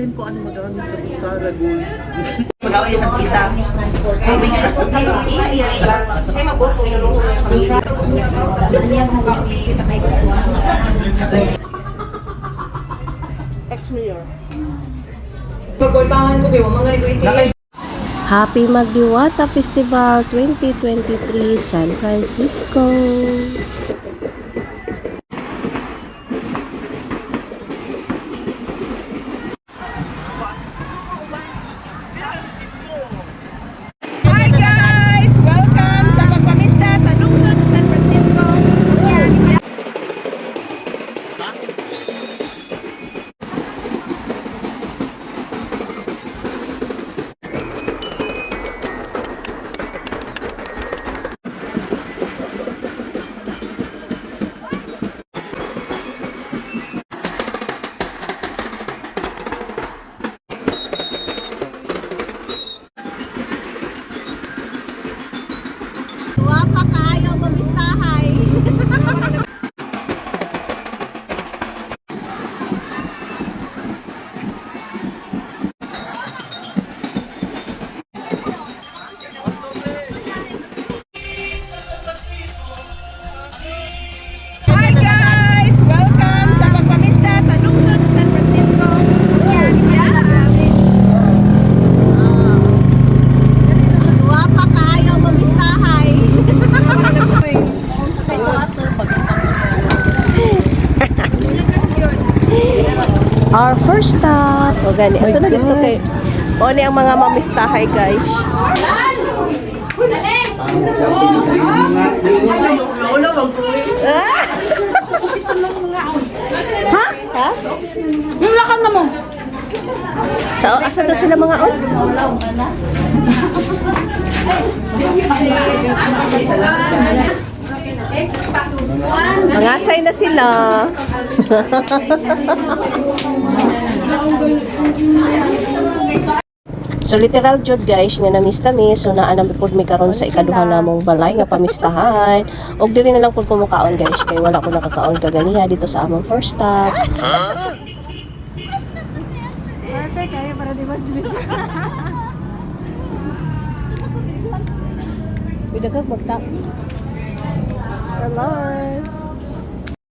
First time ko ano magamit sa Sara Gold. Mag-away sa kita. Iya, iya. Siya mabuto, inulungo yung pamilya. Ex-mayor. Pagkultahan ko kayo, mga Nakay Happy Magdiwata Festival 2023 San Francisco. Hi guys! Welcome sa pagpamista sa lungsod ng San Francisco. Wapa kayo mamistahay. Hi guys! Welcome sa pagpamista sa lungsod ng San Francisco. Wapa kayo mamistahay. Our first stop. O gani, ito na dito kay. O ni ang mga mamistahay, guys. Lola, wag ko eh. Ha? Ha? Yung na mo. Sa asa to sila mga on? Mangasay na sila. So literal jud guys nga namista mi, so naa na pud mi karon sa ikaduha namong balay nga pamistahan. Og diri na lang pud kumukaon guys kay wala ko nakakaon kaganiha dito sa among first stop. Perfect kayo para di ba Uy, daghang magta. Hello.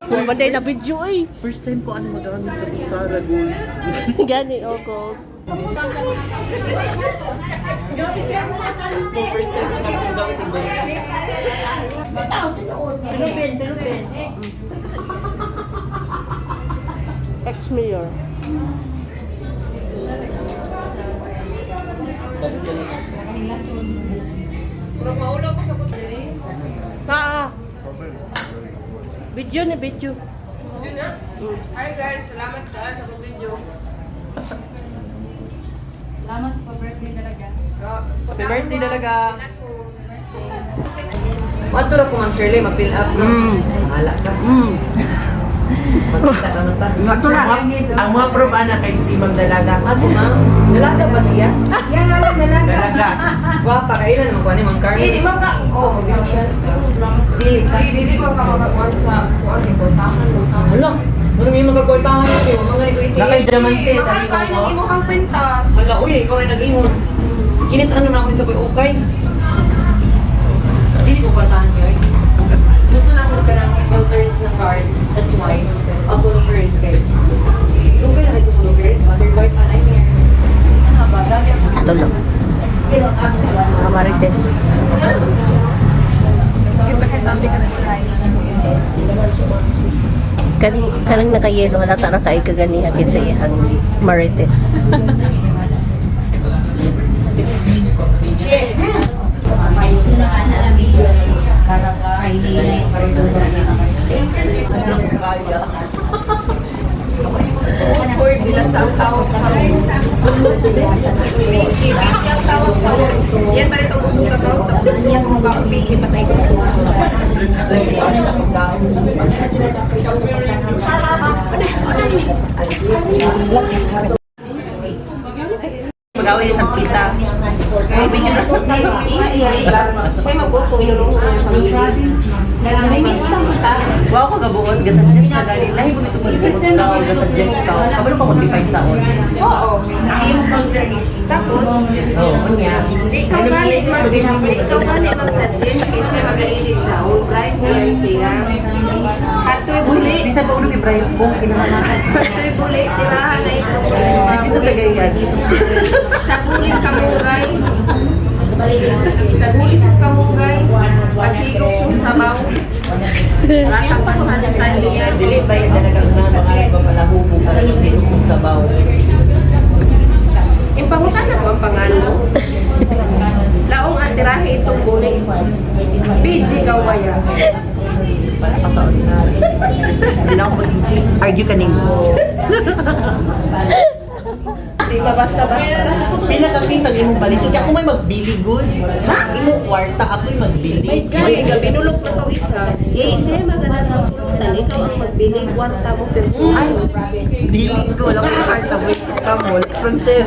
Kung banday na video eh. First time ko ano magamit sa Sara Gold. Gani o ko. First time ko magamit ang gold. Tulupin, tulupin. Ex-mayor. Ta. Video ni video. Hi guys! Salamat sa video. Salamat sa birthday talaga. Happy birthday talaga. Wato ra ko Ma'am Shirley, ma-fill up no. Bahala ka. Magkita ra man ta. Ang mga proof ana kay si Ma'am Dalaga. Ah, si Ma'am. Dalaga ba siya? Dalaga. Gwapa kayo na naman ko ni Ma'am Carmen. Di, di man ka. Oh, mag siya. Dili ka. Di, di, di man ka magakuan sa kuan sa kwartahan mo sa. Hala, ano may magkakwartahan ko, mga ni ko iti. Nakay diamante, Mahal tali kayo ko. ng imuhang kwintas. Hala, uy, ikaw rin nag-ingon. Init ano na ako sa kuy ukay. Dili ko kwartahan kayo. Gusto na ako ka ng alternates ng card. That's why. Also, no parents kayo. Okay na kayo sa no parents. Other white pa, 9 years. Ano ba? Dami ako. Ito lang. Mga marites. Kaning kanang nakayelo halata na kay kaganiha kinsa iyang marites. Uy, bilas ang tawag sa Pichi, pichi ang tawag sa Yan pa rin itong busog na to. Tapos niya kung ka pichi, patay ko. Mag-away sa kita. Iya, iya. Siya mabuto, inulungo yung pamilya. Namista kita. Wow, ko gabuot gasuggest na gani. Lahi mo ito pagbuot ka o gasuggest ka. Kabalo pa kung define sa on. Oo. Ikaw ba ni mag-suggest kasi magainit sa old bride niyan siya. Hatoy buli. Bisa pa ulo kay Brian Bong kinahanglan. Hatoy buli, tirahan na ito sa Dito baboy. tagayan. Sa buling kamungay. Sa guli sa kamungay. Paghigop sa sabaw. Latang pasansan niya. Dili ba yung talagang sa mga ba pala hubo para yung sa sabaw. Impangutan na ko ang pangalan mo. Laong ang tirahe itong buli. PG Kawaya. Para pa sa ordinary. Hindi na ako mag-isip. Argue ka ning. Di ba basta-basta? Pila ka pintag imong balik. Kaya ako may magbili good. Imong kwarta ako'y magbili. Uy, gabi nulok na kawisa. Siya mga nasa pulutan, ikaw ang magbili, kwarta mo personal. Ay, dili ko. Wala ko kwarta. Wait, sa kamol. From 7.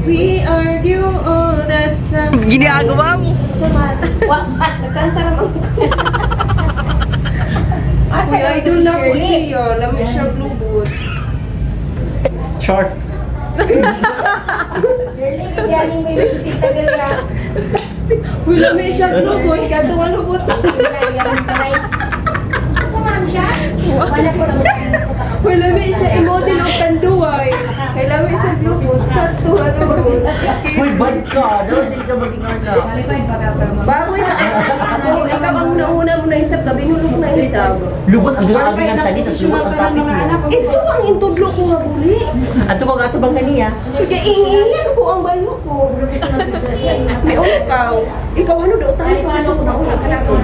We argue all the time. Ginagawa mo. Nagkanta naman ko. Uy, idol na po siya. Lamig siya blue boot. Short. Uy, lamig siya blue boot. Kadto nga lubot. Uy, lamig siya i-model og tanduay. Kay lamig siya blue boot. Kadto nga lubot. Uy, bad ka. Daw, dili ka maging anak. Baboy na. Kung ikaw ang una-una mo nahisab, gabi nulok na hisab. Lubot ang grabe ng salita. Lubot ang topic mo. Ito ang intudlo ko nga buli. Ato ko ato bang kaniya? Kaya iinginan ko ang bayo ko. May ikaw. Ikaw ano daw tayo ko sa una ka na ko.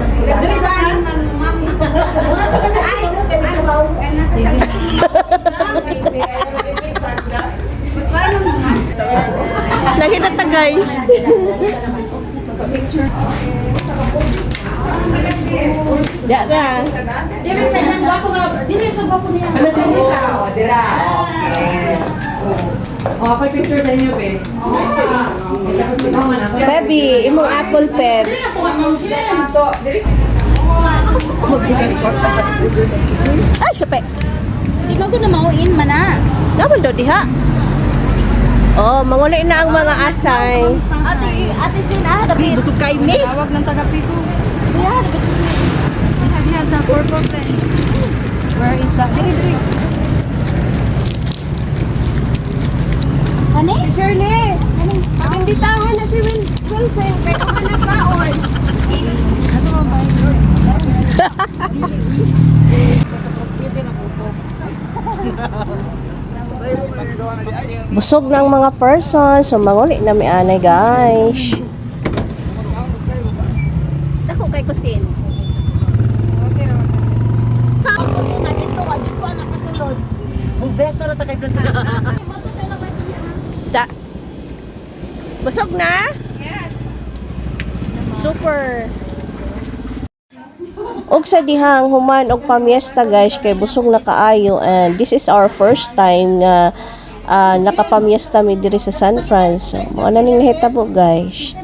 Nakita ta guys. Ya ra. Oh, ako picture sa inyo, be. Feby, imong apple Feb. Ay, sape. Di ba ko na mauin man na? Naman daw diha. Oh, manguli na ang mga asay. Ate, ate sin ah, dapat. Busog kay me. Tawag ng taga-Pico. Kuya, dapat. Sabi niya sa purple pen. Where is that? Diri, diri. Ani? Shirley, imbitahan na si Wilson, pero hanap kaon. Busog ng mga person. So, manguli na mi anay, guys. Dako kay kusin. Bubeso na ta kay plan. Da. Busog na? Yes. Super. Og sa dihang human og pamiesta guys kay busog na kaayo and this is our first time nga nakapamiesta mi diri sa San Fran. So, mao na ning nahitabo guys.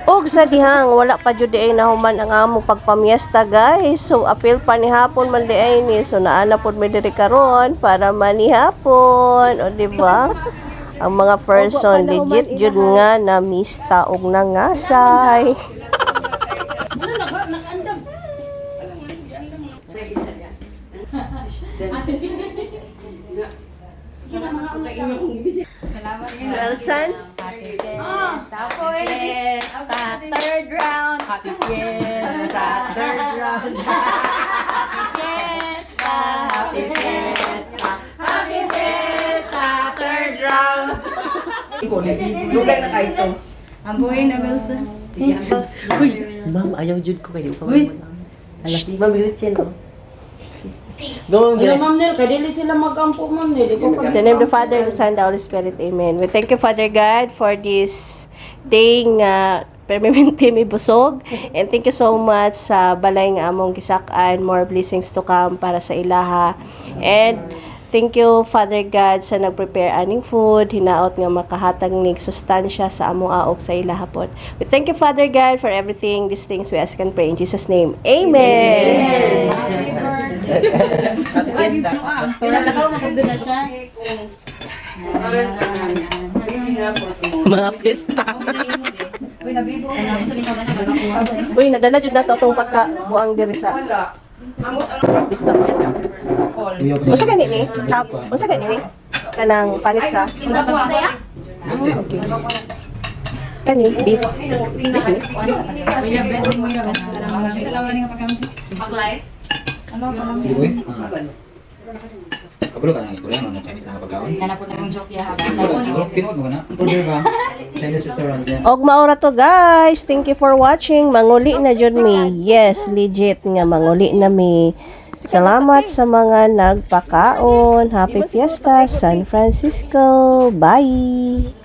Og sa dihang wala pa jud ay nahuman ang among pagpamiesta guys. So apil pa ni hapon man di ay ni. So naa na pod mi diri karon para manihapon. O di ba? Ang mga person legit jud nga na mista og nangasay. Wilson? Fiesta, third round. Happy Fiesta, third round. Fiesta, happy fiesta. Happy fiesta, third round. Lugay na kayo to. Ang buhay na Wilson. Uy, ma'am, ayaw jud ko kayo. Uy. Alaki, ma'am Gretchen. oh. Go, ma'am Hello, Ma'am Gretchen. Nel. Kaya dili sila mag-ampo, Ma'am Nel. Ikaw pa. In the name of the Father, the Son, the Holy Spirit. Amen. We thank you, Father God, for this day nga Permanente mi busog. And thank you so much sa balay nga among gisak-an. More blessings to come para sa ilaha. And thank you, Father God, sa nag-prepare aning food, hinaot nga makahatag nig sustansya sa among aok sa ilaha pod. We thank you, Father God, for everything. These things we ask and pray in Jesus' name. Amen. Pinalakaw, mapagod na siya. Mga pista. Uy, nadala jud nato atong pagkabuang diri sa pista pa. Unsa gani ni? Tap, unsa gani ni? Kanang panit sa okay. Kani beef. Beef ni? Hindi ko eh. Kabalo ka na Koreano na Chinese na pagkaon. Tinuod mo ka na? Order ba? Chinese restaurant niya. Og maora to, guys. Thank you for watching. Manguli na jud mi. Yes, legit nga manguli na mi. Salamat sa mga nagpakaon. Happy Fiesta San Francisco. Bye.